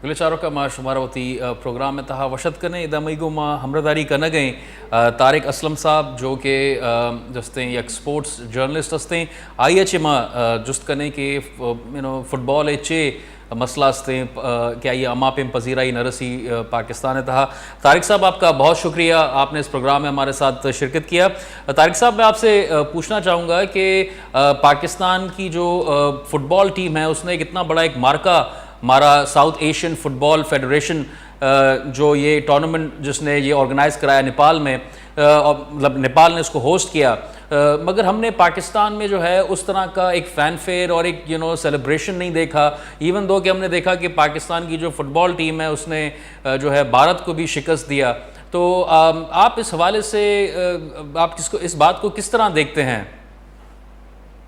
گلیں چاروکاں، ما شمارا وتی، ء، پروگرام ء تہا وش اتک کنیں۔ ادا مئی گوں ما ہمراہداری کنگ ء ایں، ء، طارق اسلم صاحب، جو کہ، ء، جستیں یک سپورٹس جرنلسٹ ہستیں۔ آئی ء چہ ما، ء، جست کنیں کہ ف-، یو نو، فٹبال ء چے مسئلہ ہستیں، ء، کہ آئی ء ہما پیم پذیرائی نہ رسی، ء، پاکستان ء تہا۔ طارق صاحب، آپ کا بہت شکریہ، آپ نے اس پروگرام میں ہمارے ساتھ شرکت کیا۔ طارق صاحب، میں آپ سے، ء، پوچھنا چاہوں گا کہ، ء، پاکستان کی جو، ء، فٹبال ٹیم ہے، اس نے ایک اتنا بڑا ایک مارکا مارا ساؤتھ ایشین فٹبال فیڈریشن، ا، جو یہ ٹورنامنٹ جس نے یہ آرگنائز کرایا نیپال میں، ا، اور مطلب نیپال نے اس کو ہوسٹ کیا، ا، مگر ہم نے پاکستان میں جو ہے اس طرح کا ایک فین فیئر اور ایک، یو نو، سیلیبریشن نہیں دیکھا، ایون دو کہ ہم نے دیکھا کہ پاکستان کی جو فٹبال ٹیم ہے اس نے، ا، جو ہے بھارت کو بھی شکست دیا۔ تو، ام، آپ اس حوالے سے، ا، آپ کس کو، اس بات کو کس طرح دیکھتے ہیں؟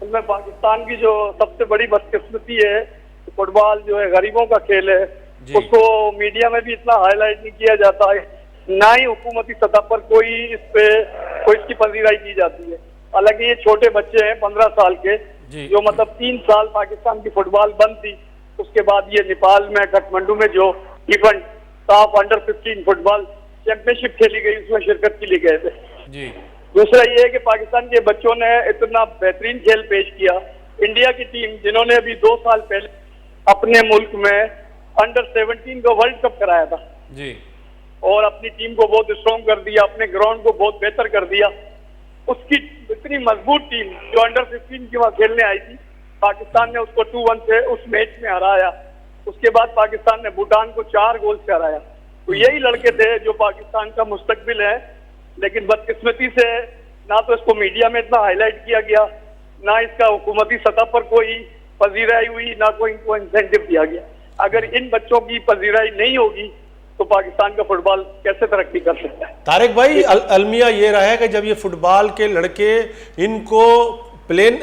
ان میں پاکستان کی جو سب سے بڑی بدقسمتی ہے، فٹبال جو ہے غریبوں کا کھیل ہے، جی۔ اس کو میڈیا میں بھی اتنا ہائی لائٹ نہیں کیا جاتا ہے، نہ ہی حکومتی سطح پر کوئی اس پہ، کوئی اس کی پذیرائی کی جاتی ہے۔ حالانکہ یہ چھوٹے بچے ہیں، پندرہ سال کے، جی۔ جو مطلب تین سال پاکستان کی فٹبال بند تھی، اس کے بعد یہ نیپال میں کھٹمنڈو میں جو ایونٹ صاف انڈر ففٹین فٹبال چیمپئن شپ کھیلی گئی، اس میں شرکت کے لیے گئے تھے۔ جی۔ دوسرا یہ ہے کہ پاکستان کے بچوں نے اتنا بہترین کھیل پیش کیا۔ انڈیا کی ٹیم، جنہوں نے ابھی دو سال پہلے اپنے ملک میں انڈر سیونٹین کا ورلڈ کپ کرایا تھا، جی۔ اور اپنی ٹیم کو بہت اسٹرانگ کر دیا، اپنے گراؤنڈ کو بہت بہتر کر دیا، اس کی اتنی مضبوط ٹیم جو انڈر ففٹین کی وہاں کھیلنے آئی تھی، پاکستان نے اس کو ٹو ون سے اس میچ میں ہرایا۔ اس کے بعد پاکستان نے بھوٹان کو چار گول سے ہرایا۔ تو یہی لڑکے تھے جو پاکستان کا مستقبل ہے، لیکن بدقسمتی سے نہ تو اس کو میڈیا میں اتنا ہائی لائٹ کیا گیا، نہ اس کا حکومتی سطح پر کوئی پذیرائی ہوئی، نہ کوئی ان کو انسینٹیو دیا گیا۔ اگر ان بچوں کی پذیرائی نہیں ہوگی تو پاکستان کا فٹبال کیسے ترقی کر سکتا ہے؟ طارق بھائی، ال-، المیہ یہ رہا ہے کہ جب یہ فٹبال کے لڑکے، ان کو پلین،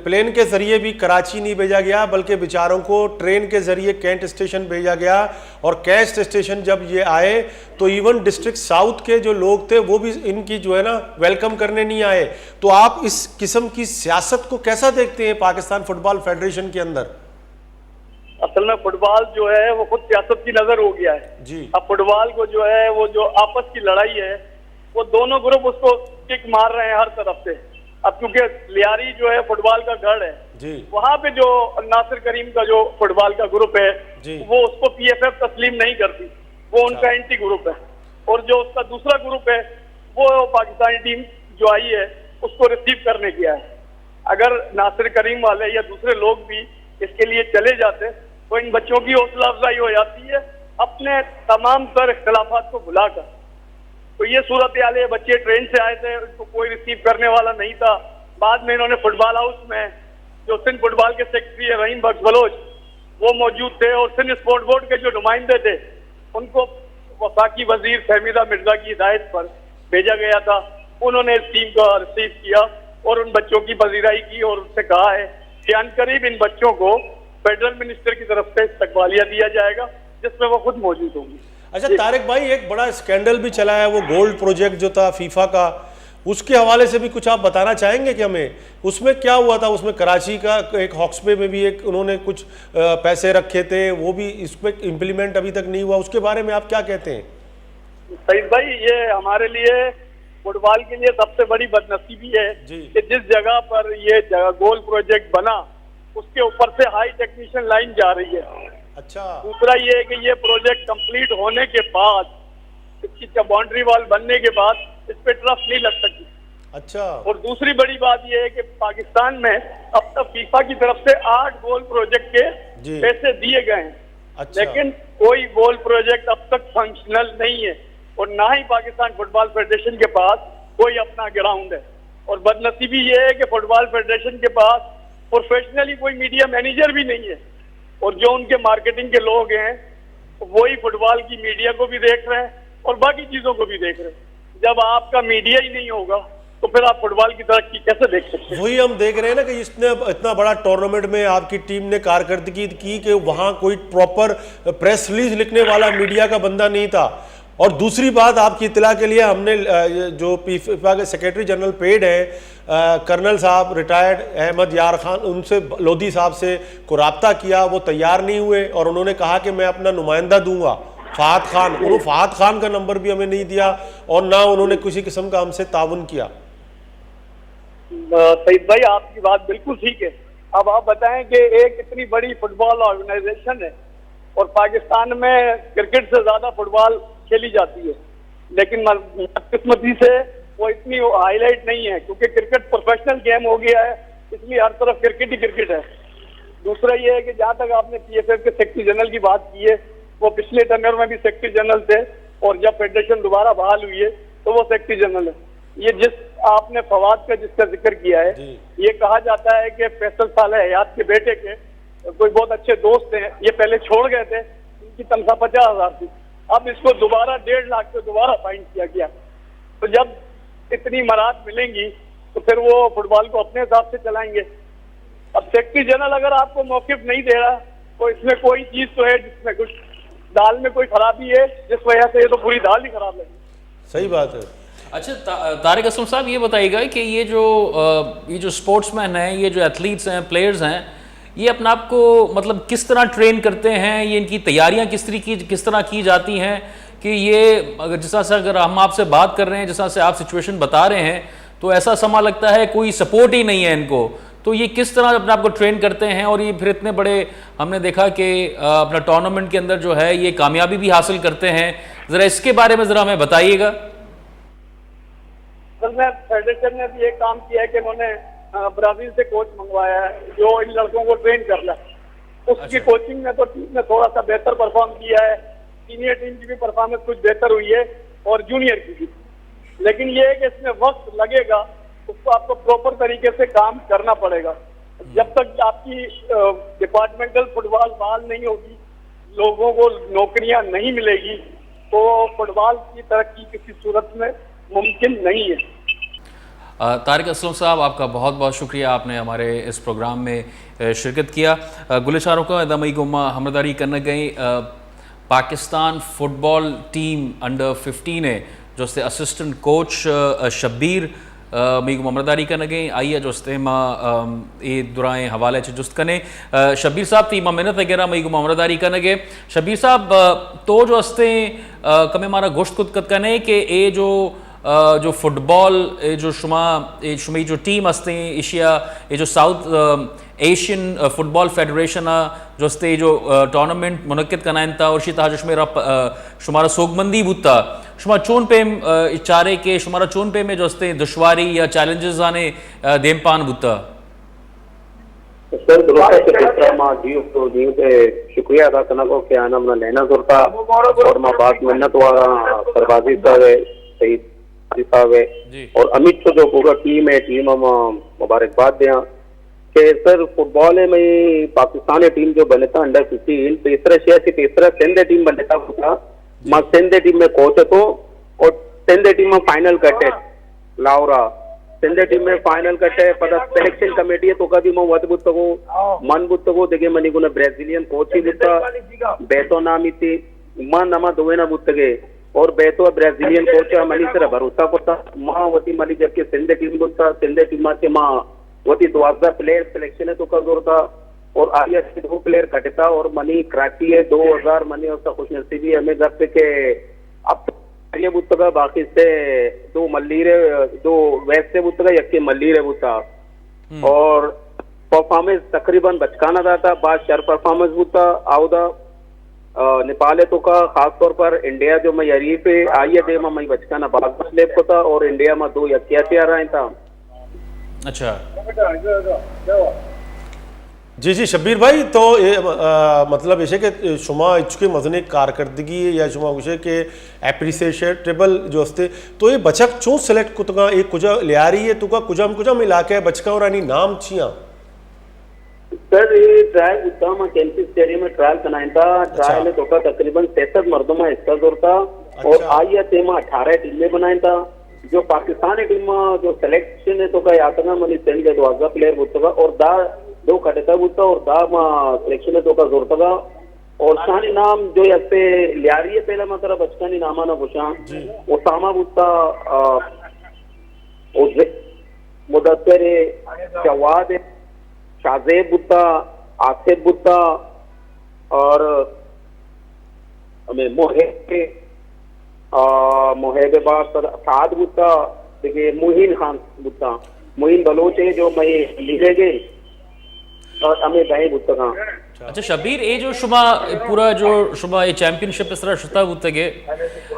پلین کے ذریعے بھی کراچی نہیں بھیجا گیا، بلکہ بیچاروں کو ٹرین کے ذریعے کینٹ اسٹیشن بھیجا گیا، اور کینٹ اسٹیشن جب یہ آئے تو ایون ڈسٹرکٹ ساؤتھ کے جو لوگ تھے وہ بھی ان کی جو ہے نا ویلکم کرنے نہیں آئے۔ تو آپ اس قسم کی سیاست کو کیسا دیکھتے ہیں پاکستان فٹبال فیڈریشن کے اندر؟ اصل میں فٹبال جو ہے وہ خود سیاست کی نظر ہو گیا ہے۔ جی۔ اب فٹبال کو جو ہے، وہ جو آپس کی لڑائی ہے، وہ دونوں گروپ اس کو کک مار رہے ہیں ہر طرف سے۔ اب کیونکہ لیاری جو ہے فٹبال کا گڑھ ہے، جی۔ وہاں پہ جو ناصر کریم کا جو فٹبال کا گروپ ہے، جی۔ وہ اس کو پی ایف ایف تسلیم نہیں کرتی، وہ ان اچھا۔ کا اینٹی گروپ ہے۔ اور جو اس کا دوسرا گروپ ہے، وہ پاکستانی ٹیم جو آئی ہے، اس کو ریسیو کرنے گیا ہے۔ اگر ناصر کریم والے یا دوسرے لوگ بھی اس کے لیے چلے جاتے تو ان بچوں کی حوصلہ افزائی ہو جاتی ہے، اپنے تمام تر اختلافات کو بھلا کر۔ تو یہ صورتحال ہے، بچے ٹرین سے آئے تھے، ان کو کوئی ریسیو کرنے والا نہیں تھا۔ بعد میں انہوں نے فٹبال ہاؤس میں جو سندھ فٹبال کے سیکرٹری ہیں رحیم بخش بلوچ، وہ موجود تھے، اور سندھ اسپورٹ بورڈ کے جو نمائندے تھے، ان کو وفاقی وزیر فہمیدہ مرزا کی ہدایت پر بھیجا گیا تھا۔ انہوں نے اس ٹیم کو ریسیو کیا اور ان بچوں کی پذیرائی کی اور ان سے کہا ہے کہ عنقریب ان بچوں کو فیڈرل منسٹر کی طرف سے استقبالیہ دیا جائے گا، جس میں وہ خود موجود ہوں گی۔ اچھا، جی۔ طارق بھائی، ایک بڑا اسکینڈل بھی چلا ہے، وہ گولڈ پروجیکٹ جو تھا فیفا کا، اس کے حوالے سے بھی کچھ آپ بتانا چاہیں گے کہ ہمیں اس میں کیا ہوا تھا؟ اس میں کراچی کا ایک ہاکس بے میں بھی ایک انہوں نے کچھ، آ، پیسے رکھے تھے، وہ بھی اس پہ امپلیمنٹ ابھی تک نہیں ہوا، اس کے بارے میں آپ کیا کہتے ہیں؟ سعید بھائی، یہ ہمارے لیے فٹبال کے لیے سب سے بڑی بدنصیبی ہے جی۔ کہ جس جگہ پر یہ جگہ گول پروجیکٹ بنا، اس کے اوپر سے ہائی ٹیکنیشن لائن جا رہی ہے۔ اچھا۔ دوسرا یہ ہے کہ یہ پروجیکٹ کمپلیٹ ہونے کے بعد، اس کی باؤنڈری وال بننے کے بعد اس پہ ٹرف نہیں لگ سکی۔ اچھا۔ اور دوسری بڑی بات یہ ہے کہ پاکستان میں اب تک فیفا کی طرف سے آٹھ گول پروجیکٹ کے جی۔ پیسے دیے گئے ہیں۔ اچھا۔ لیکن کوئی گول پروجیکٹ اب تک فنکشنل نہیں ہے اور نہ ہی پاکستان فٹبال فیڈریشن کے پاس کوئی اپنا گراؤنڈ ہے۔ اور بدنصیبی یہ ہے کہ فٹبال فیڈریشن کے پاس پروفیشنلی کوئی میڈیا مینیجر بھی نہیں ہے اور جو ان کے مارکیٹنگ کے لوگ ہیں، وہی فٹبال کی میڈیا کو بھی دیکھ رہے ہیں اور باقی چیزوں کو بھی دیکھ رہے ہیں۔ جب آپ کا میڈیا ہی نہیں ہوگا تو پھر آپ فٹبال کی ترقی کیسے دیکھ سکتے ہیں؟ وہی ہم دیکھ رہے ہیں نا کہ اس نے اتنا بڑا ٹورنامنٹ میں آپ کی ٹیم نے کارکردگی کی کہ وہاں کوئی پراپر پریس ریلیز لکھنے والا میڈیا کا بندہ نہیں تھا۔ اور دوسری بات، آپ کی اطلاع کے لیے، ہم نے جو فیفا کے سیکرٹری جنرل پیڈ ہیں، کرنل صاحب ریٹائرڈ احمد یار خان، ان سے، لودھی صاحب سے کو رابطہ کیا، وہ تیار نہیں ہوئے اور انہوں نے کہا کہ میں اپنا نمائندہ دوں گا، فہد خان۔ انہوں فہد خان کا نمبر بھی ہمیں نہیں دیا اور نہ انہوں نے کسی قسم کا ہم سے تعاون کیا۔ سعید بھائی، آپ کی بات بالکل ٹھیک ہے۔ اب آپ بتائیں کہ ایک اتنی بڑی فٹ بال آرگنائزیشن ہے اور پاکستان میں کرکٹ سے زیادہ فٹ بال کھیلی جاتی ہے، لیکن بدقسمتی سے وہ اتنی ہائی لائٹ نہیں ہے، کیونکہ کرکٹ پروفیشنل گیم ہو گیا ہے، اس لیے ہر طرف کرکٹ ہی کرکٹ ہے۔ دوسرا یہ ہے کہ جہاں تک آپ نے پی ایف ایف کے سیکرٹری جنرل کی بات کی ہے، وہ پچھلے ٹینیور میں بھی سیکرٹری جنرل تھے اور جب فیڈریشن دوبارہ بحال ہوئی ہے تو وہ سیکرٹری جنرل ہے۔ یہ جس آپ نے فواد کا جس کا ذکر کیا ہے، یہ کہا جاتا ہے کہ فیصل صالح حیات کے بیٹے کے کوئی بہت اچھے دوست ہیں، یہ پہلے چھوڑ گئے تھے، ان کی تنخواہ پچاس ہزار تھی، اب اس کو دوبارہ ڈیڑھ لاکھ پہ دوبارہ فائن کیا گیا۔ تو جب اتنی مراعات ملیں گی تو پھر وہ فٹ بال کو اپنے حساب سے چلائیں گے۔ اب سیکرٹری جنرل اگر آپ کو موقف نہیں دے رہا تو اس میں کوئی چیز تو ہے جس میں کچھ دال میں کوئی خرابی ہے، جس وجہ سے یہ تو پوری دال ہی خراب لگی۔ صحیح بات ہے۔ اچھا، طارق اسلم صاحب، یہ بتائیے گا کہ یہ جو یہ جو اسپورٹس مین ہیں، یہ جو ایتھلیٹس ہیں، پلیئرز ہیں، یہ اپنے آپ کو مطلب کس طرح ٹرین کرتے ہیں، یہ ان کی تیاریاں کس طرح کی کس طرح کی جاتی ہیں کہ یہ اگر جس طرح سے اگر ہم آپ سے بات کر رہے ہیں، جس طرح سے آپ سچویشن بتا رہے ہیں، تو ایسا سما لگتا ہے کوئی سپورٹ ہی نہیں ہے ان کو۔ تو یہ کس طرح اپنے آپ کو ٹرین کرتے ہیں اور یہ پھر اتنے بڑے، ہم نے دیکھا کہ اپنا ٹورنامنٹ کے اندر جو ہے یہ کامیابی بھی حاصل کرتے ہیں۔ ذرا اس کے بارے میں ذرا ہمیں بتائیے گا۔ اصل میں فیڈریشن نے بھی ایک کام کیا ہے کہ انہوں نے برازیل سے کوچ منگوایا ہے جو ان لڑکوں کو ٹرین کر لے۔ اس کی کوچنگ میں تو ٹیم نے تھوڑا سا بہتر پرفارم کیا ہے، سینئر ٹیم کی بھی پرفارمنس کچھ بہتر ہوئی ہے اور جونیئر کی بھی، لیکن یہ ہے کہ اس میں وقت لگے گا، اس کو آپ کو پراپر طریقے سے کام کرنا پڑے گا۔ جب تک آپ کی ڈپارٹمنٹل فٹ بال بحال نہیں ہوگی، لوگوں کو نوکریاں نہیں ملے گی تو فٹ بال کی ترقی کسی صورت میں ممکن نہیں ہے۔ طارق اسلم صاحب، آپ کا بہت بہت شکریہ، آپ نے ہمارے اس پروگرام میں شرکت کیا۔ گلیں چاروکاں، ادا مئی گوما ہمراہداری کنگ ءَ ایں پاکستان فٹ بال ٹیم انڈر ففٹین ءِ جو استے اسسٹنٹ کوچ شبیر مئی گوما ہمراہداری کنگ ءَ ایں، آئی ءَ جو استے ما اے درائیں حوالہ چہ جست کنیں۔ شبیر صاحب، تئی ما منت ءَ گراں مئی گوما ہمراہداری کنگ ءَ۔ شبیر صاحب، تو جو استے کمے مارا گوشت کت کت کنے کہ اے جو جو فٹ بال، اے جو شما، اے شمئی جو ٹیم استیں ایشیا، اے جو ساؤتھ ایشین فٹ بال فیڈریشن ءَ جو استے جو ٹورنامنٹ منعقد کنائینتا اور اشی تہا جو شمارا، شمارا سوگمندی بوتا، شما چون پیم چارے کہ شمارا چون پیم جو استے دشواری یا چیلنجز آنے دیم پان بوتا؟ سر، درست ءَ کہ پیسرا ما جیو پرو نیوز ءِ شکریہ ادا کنگ ءَ کہ آناں منا لینا زرتا اور ما باز منت وار آں سربازی صاحب ءِ، شہید سربازی صاحب ءِ اور ہمینچو جو پورا ٹیم ہے، ٹیم ءَ ما مبارکباد دیاں کہ سر فٹ بال ءِ مئے پاکستان ءِ ٹیم جو بنتا انڈر ففٹین، پیسرا شے کہ پیسرا سندھ ءِ ٹیم بنتا بوتا، ما سندھ ءِ ٹیم ءِ کوچ اتوں اور سندھ ءِ ٹیم ءَ فائنل کٹے لاہور ءَ۔ سندھ ءِ ٹیم ءِ فائنل کٹے، پدا سلیکشن کمیٹی ءِ توکا بھی من وت بوتگوں، من بوتگوں، دگہ منی گونا بریزیلین کوچے بوتا، بیتو نامی تی، من ہما دوئیناں بوتگے اور بیتو ءَ بریزیلین کوچ ءَ منی سرا بھروسہ کتا۔ ما وتی منی جبکہ سندھ ءِ ٹیم بوتا، سندھ ءِ ٹیم ءَ چہ ما وتی دوازدہ پلیئر سلیکشن ءِ توکا زرتا اور آئی ءَ چہ دو پلیئر کٹتا اور منی کراچی ءَ دو ہزار، منی اوستا خوش نصیبی ہمے گپ کہ ہفت ملیرے بوتگا، باقی سے دو ملیرے، دو ویسٹ ءِ بوتگا، یکے ملیرے بوتا۔ اور پرفارمنس تقریباً بچکانا داتا، باز شر پرفارمنس بوتا۔ آودا، آ، نیپال ءِ توکا خاص طور پر انڈیا جو مئی حریف ہے، آئی ءِ دیما مئی بچکانا باز مچ لیب کتا اور انڈیا ما دو یکے ءَ چہ ہرائینتا۔ اچھا۔ جی جی شبیر بھائی، تو اے، آ، مطلب ایشے کہ شما اچکے مزنیں کارکردگی یا شما گوشے کہ اپریسیٹیبل جو استے، تو اے بچک چون سلیکٹ کتگاں، اے کجا لیاری ہے، تو کا کجام کجام علاقہ ہے، بچکاں اور آنی نام چیاں؟ سر، اے ٹرائل بوتا، ما کینسی اسٹیڈیم ءَ ٹرائل کنائینتا، ٹرائل ءِ توکا تقریباً سیصد مردم ءَ حصہ زورتا اور آئی ءَ تیما اٹھارہ ٹیمیں بنائینتا۔ جو پاکستان ءِ ٹیم ءَ جو سلیکشن ءِ توکا یاتگا منی سندھ ءِ دوازدہ پلیئر بوتگا اور دا دو کٹتا بوتا اور دا ما سلیکشن ءِ توکا زورتگا۔ اور شانی نام جو یسے لیاری ہے، پہلے میں ترا بچکانی نامانا گوشاں۔ جی۔ اسامہ بوتا، آ، مدثر، جواد، شاہ زیب بوتا، آصف بوتا، اور ہمیں محب، آ، محب باز سعد بوتا، دیگہ معین خان بوتا۔ معین بلوچ ہے جو میں لیگے گئے اور ہمیں دائیں بوتگاں۔ اچھا شبیر، اے جو شما پورا جو شما اے چیمپئن شپ سرا شتا بوتگے،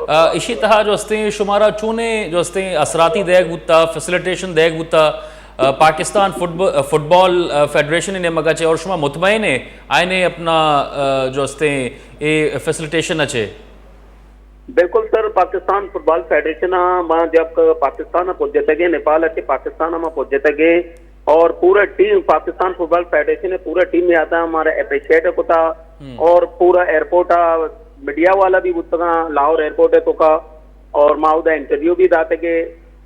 آ، اشی تہا جو ہستیں شمارا چونے جو ہستیں اثراتی دیگ بوتا، فیسلیٹیشن دیگ بوتا، آ، پاکستان فٹبال، فٹبال، آ، فیڈریشن نیمگا چے اور شما مطمئن ہے آئینے اپنا، آ، جو ہستیں اے فیسلیٹیشن اچے؟ بالکل سر، پاکستان فٹبال فیڈریشن ء ما جب پاکستان ء پجتگیں، نیپال ء چہ پاکستان ء ما پجتگیں اور پورا ٹیم، پاکستان فٹبال فیڈریشن ء پورا ٹیم ء آتا ہمارا اپریشیٹ کتا اور پورا ایئرپورٹ ء میڈیا والا بھی بوتگاں لاہور ایئرپورٹ ء توکا اور ما اودا انٹرویو بھی داتگے۔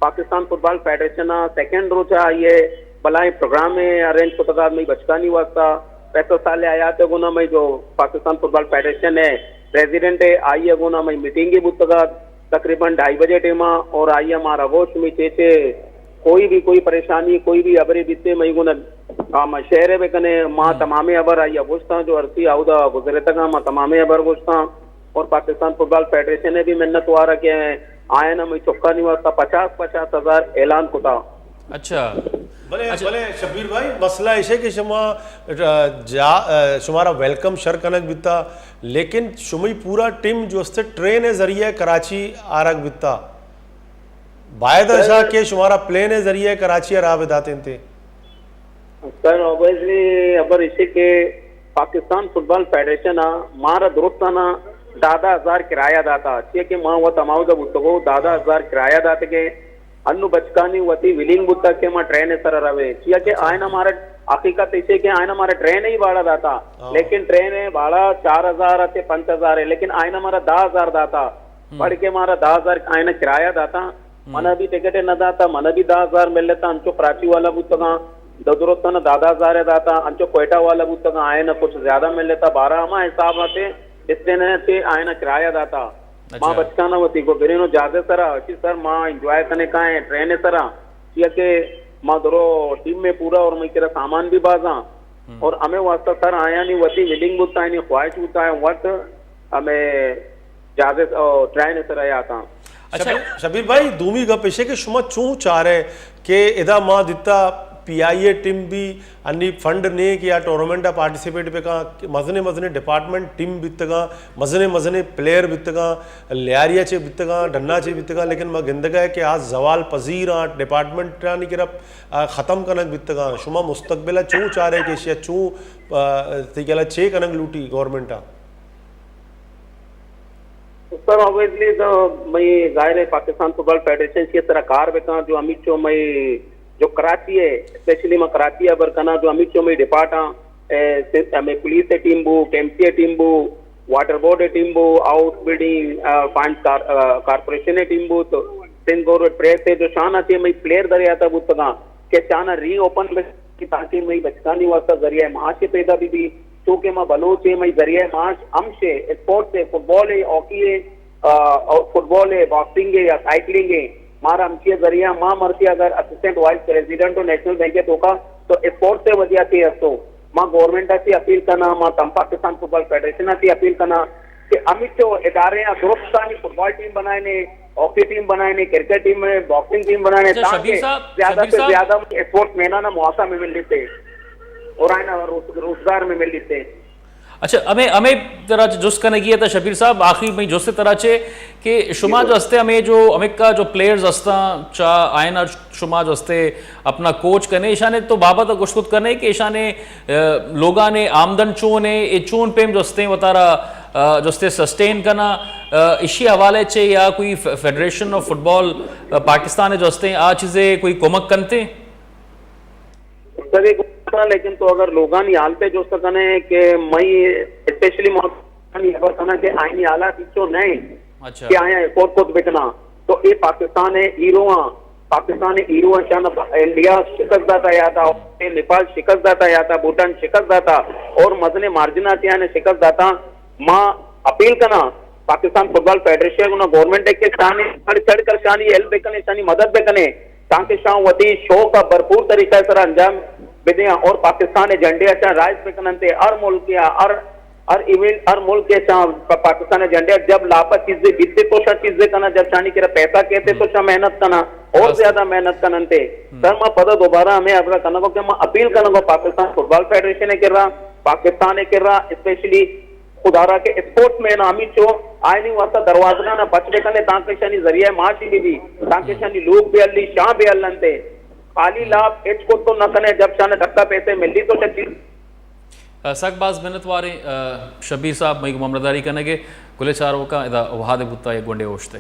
پاکستان فٹبال فیڈریشن ء سیکنڈ روچ ء آئی ء بلائیں پروگرام ء ارینج کتگا مئی بچکانی واسطہ۔ فیصل صالح حیات ء گونا مئی جو پاکستان فٹبال فیڈریشن ء پریزیڈنٹ ء آئی ء گونا مئی میٹنگ بوتگا تقریباً ڈھائی بجے ٹیما اور آئی ء مارا گوشت مئی چے چے کوئی بھی کوئی پریشانی کوئی بھی ابرے بیتے مئی گونا ہم شیئر بکنے۔ ما تمامیں ابر آئی ء گوشتاں جو ارسی اودا گزرتگا ما تمامیں ابر گوشتاں۔ اور پاکستان فٹبال فیڈریشن ء بھی منت وارا کہ آئین ء مئی چکانی واسطہ پچاس پچاس ہزار اعلان کتا۔ اچھا۔ بلے اچھا۔ بلے شبیر بھائی، مسئلہ ایش ہے کہ شما، آ، جا آ، شمارا ویلکم شر کنگ بیتا، لیکن شمی پورا ٹیم جو است ٹرین ذریعہ کراچی آرگ بیتا۔ باید سر، اشا کہ شمارا پلین ذریعہ کراچی راہ بداتیں تے۔ سر، اوبویسلی خبر ایشی کہ پاکستان فٹبال فیڈریشن ء مارا درستانا دہ دہ ہزار کرایہ داتا، چیا کہ ما وت ہماودا بوتگو، دہ دہ ہزار کرایہ داتگے۔ انو بچکانی وتی ولنگ بوتا کہ ما ٹرین سر روے، چیا کہ آئین مارا، حقیقت ایشی کہ آئین مارا ٹرین ہی بھاڑا داتا، لیکن ٹرین بھاڑا چار ہزار تے پنچ ہزار ہے، لیکن آئین مارا دہ ہزار داتا۔ پڑھ کے مارا دہ ہزار آئین کرایہ داتا، منا بھی ٹکٹ نہ داتا، منا بھی دہ ہزار مل لیتا، انچو کراچی والا بوتگاں، دو درستان دہ دہ ہزار داتا، انچو کوئٹہ والا بوتگاں، آئین کچھ زیادہ مل لیتا، بارہ ہما حساب آتے، اس دن تے آئین کرایہ داتا۔ ما بچکانا وتی کو برینو جہاز سرا، اسی سر ما انجوائے کنے کائیں ٹرین سرا، چیا کہ ما درو ٹیم میں پورا اور مئی کرا سامان بھی بازاں، اور ہمیں واسطہ سر آیانی وتی ولنگ بوتا، آیانی خواہش بوتا ہے، وقت ہمیں جہاز ء، ٹرین ء سرا یاتاں۔ اچھا۔ شبیر، شبیر بھائی، دومی گپ ایش ہے کہ شما چون چارے کہ ادا ما دیتا پی آئی اے ٹیم بھی انی فنڈ نے کہ یا ٹورنامنٹ ء پارٹیسپیٹ بکاں، مزنے مزنے ڈپارٹمنٹ ٹیم بیتگاں، مزنے مزنے پلیئر بیتگاں، لیاریا چے بیتگاں، ڈنا چے بیتگاں، لیکن ما گندگا ہے کہ آ زوال پذیر آں، ڈپارٹمنٹانی کرا، آ، ختم کنگ بیتگاں۔ شما مستقبل ء چون چارے کہ ایشی ء چون، آ، تئی گلا چے کنگ لوٹی گورنمنٹ ء؟ سر، اوبویسلی تو میں ظاہر ہے پاکستان فٹبال فیڈریشن کی طرح کار بکاں جو ہمیچو میں جو کراچی ہے، اسپیشلی میں کراچی ء بر کناں جو ہمیچو میں ڈپارٹاں، اے، ہمیں پولیس ء ٹیم بو، کے ایم سی ء ٹیم بو، واٹر بورڈ ء ٹیم بو، آؤٹ بلڈنگ، آ، فائنانس کار-، آ، کارپوریشن ء ٹیم بو، تو سندھ گورنمنٹ پریس ء جو شان آتے میں پلیئر دریاتا بوتگاں کہ چانا ری اوپن کہ تاکہ مئی بچکانی واسطہ ذریعہ معاش پیدا بہ بی، چونکہ ما بلوچ ایں، مئی ذریعہ معاش ہمش اے، اسپورٹس اے، فٹبال اے، ہاکی اے، آ، اور فٹبال اے، باکسنگ اے یا سائیکلنگ اے، مارا ہمشی ذریعہ ما مرچی اگر اسسٹنٹ وائس پریزیڈنٹ و نیشنل بینک اے توکا تو اسپورٹس اے وجہ سے ہستو۔ ما گورنمنٹ سے اپیل کنا، ما تم پاکستان فٹبال فیڈریشن سے اپیل کنا کہ ہمچو ادارے آ درستانی فٹبال ٹیم بنائینے، ہاکی ٹیم بنائینے، کرکٹ ٹیم، باکسنگ ٹیم بنائینے، اچھا، تاکہ شبیر صاحب، زیادہ شبیر سے صاحب۔ زیادہ اسپورٹس مینانا موقع میں مل لیتے اور آئینا روز-، روزگار میں مل لیتے۔ اچھا، ہمیں، ہمیں ترا جست کنگی ہے تا شبیر صاحب، آخری میں جست ترا چے کہ شما جو ہستے ہمیں جو ہمیں کا جو پلیئرز ہستا چا آئینا شما جو ہستے اپنا کوچ کنے، ایشانے تو بابت گوشت کت کنے کہ ایشانے، آ، لوگانے آمدن چون ہے، اے چون پیم جو ہستے وتارا، آ، جو ہستے سسٹین کنا، آ، اشی حوالے چے یا کوئی ف-، فیڈریشن آف فٹبال، آ، پاکستان جو ہستے آ چیزے کوئی کمک کنتے؟ سر، ایک بات ہے، لیکن تو اگر لوگانی حال پہ جو سکنے کہ میں اسپیشلی موت خبر کنا کہ آئینی حالات اچو نہیں اچھا۔ کہ آیا افورڈ کت بکنا۔ تو اے پاکستان ہے ہیرو ہاں، پاکستان ہے ہیرو ہاں، شان انڈیا شکست داتا یا تھا، نیپال شکست داتا یا تھا، بھوٹان شکست داتا اور مزنے مارجنا سے آنے شکست داتا۔ ما اپیل کناں پاکستان فٹبال فیڈریشن گنا گورنمنٹ ء کہ شانی بڑھ چڑھ کر شانی ہیلپ بکنے، شانی مدد بکنے، تاکہ شان وتی شوق ء بھرپور طریقہ سر انجام بدیاں اور پاکستان ء جھنڈے ء شان رائز بکننتے۔ ہر ملک یا ہر ہر ایونٹ، ہر ملک ء شان پاکستان ء جھنڈے ء جب لاپا چیزے بیتے تو شان چیزے کنا، جب شانی کرا پیسہ کہتے تو شان محنت کنا اور زیادہ محنت کننتے۔ سر، ما پدا دوبارہ ہمیں عرض کنگو کہ ما appeal Congo Pakistan football federation ء کرا، پاکستان ء کرا، اسپیشلی خدا را کہ اسپورٹس مین ہمینچو آئینی واسطہ دروازگاں نہ بچ بکنے تانکہ شانی ذریعہ معاشی بھی بھی، تانکہ شانی لوگ بھی الّی، شاہ بھی الّنتے۔ خالی لاپ ہچ کو تو نہ کنے، جب شان ٹکا پیسے ملی تو چچی۔ سک باز منت واریں شبیر صاحب، مئی گو ممرداری کنگے۔ گلے چاروکاں ادا وہاد بوتا یک گونڈے اوشتے۔